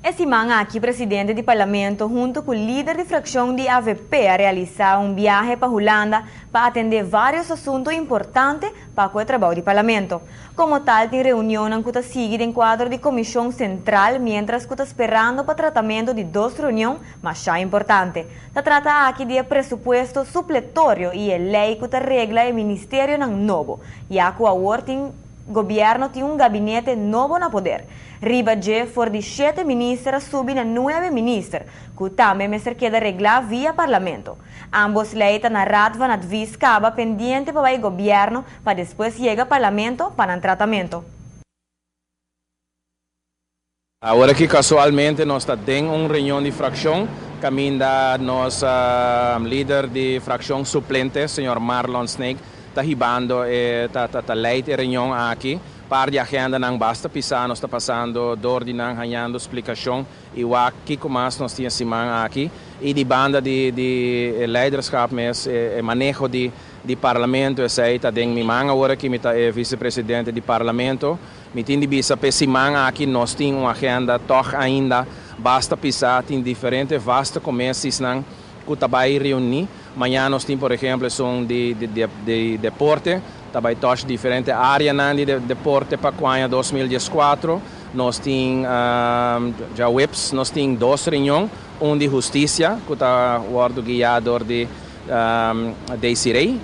E siman aki presidente di Parlamento hunto cu lider di fraccion di AVP a realisa un biahe pa Hulanda pa atende varios asunto importante pa cu e trabou di Parlamento. Como tal tin reunionnan cu ta sigui den cuadro di Comision Central mientras cu ta sperando pa tratamento di dos reunion masha importante. Ta trata aki di e presupuesto supletorio y e ley cu ta regla e ministerionan nobo, ya cu awor tin gobierno tin un gabinete nobo na poder. Riba dje for di shete minister a subi na nuebe minister, cu tambe mester keda regla via Parlamento. Ambos ley ta na Raad van Advies caba pendiente pa bay gobierno pa despues yega Parlamento pa nan tratamento. Awor aki casualmente nos ta den un reunion di fraccion caminda nos lider di fraccion suplente, señor Marlon Sneek, ta hibando e ta ta leid e reunion aki. Par di agendanan basta pisa nos ta pasando door di nan hañando splicacion y wak kico mas nos tin e siman aki. Y di banda di di e leiderschap mes e maneho di di Parlamento esey ta den mi man awor aki mi ta e vicepresidente di Parlamento. Mi tin di bisa p'e siman aki nos tin un agenda tog ainda basta pisa tin diferente vaste comessiesnan cu ta bay reuni. Mañan nos tin por ehemplo esun di di deporte, ta bay touch diferente areanan di deporte pa cu aña 2014. Nos tin djaweps nos tin dos reunion, un di husticia cu ta wordo guia door di Desiree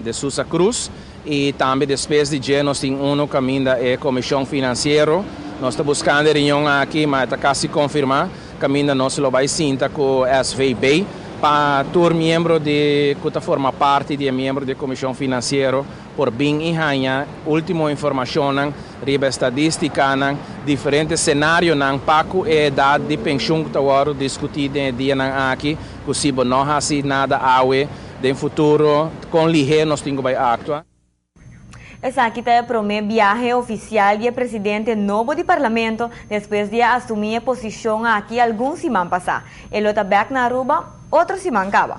de Sousa Cruz y tambe despues di dje nos tin uno caminda e comision financiero. Nos ta buscando e reunion aki ma e ta casi confirma caminda nos lo bay sinta cu SVB pa tur miembro di cu ta forma parti di e miembro di e comision financiero por bin y haña ultimo informacionnan riba e stadisticanan, diferente scenarionan pa cu e edad di pensioen cu ta wordo discuti den e dianan aki, cu si bo no haci nada awe, den futuro con lihe nos tin cu bay actua. Esaki ta e prome biahe oficial di e presidente nobo di Parlamento despues di a asumi e posicion aki algun siman pasa. E lo ta bek na Aruba otro siman caba.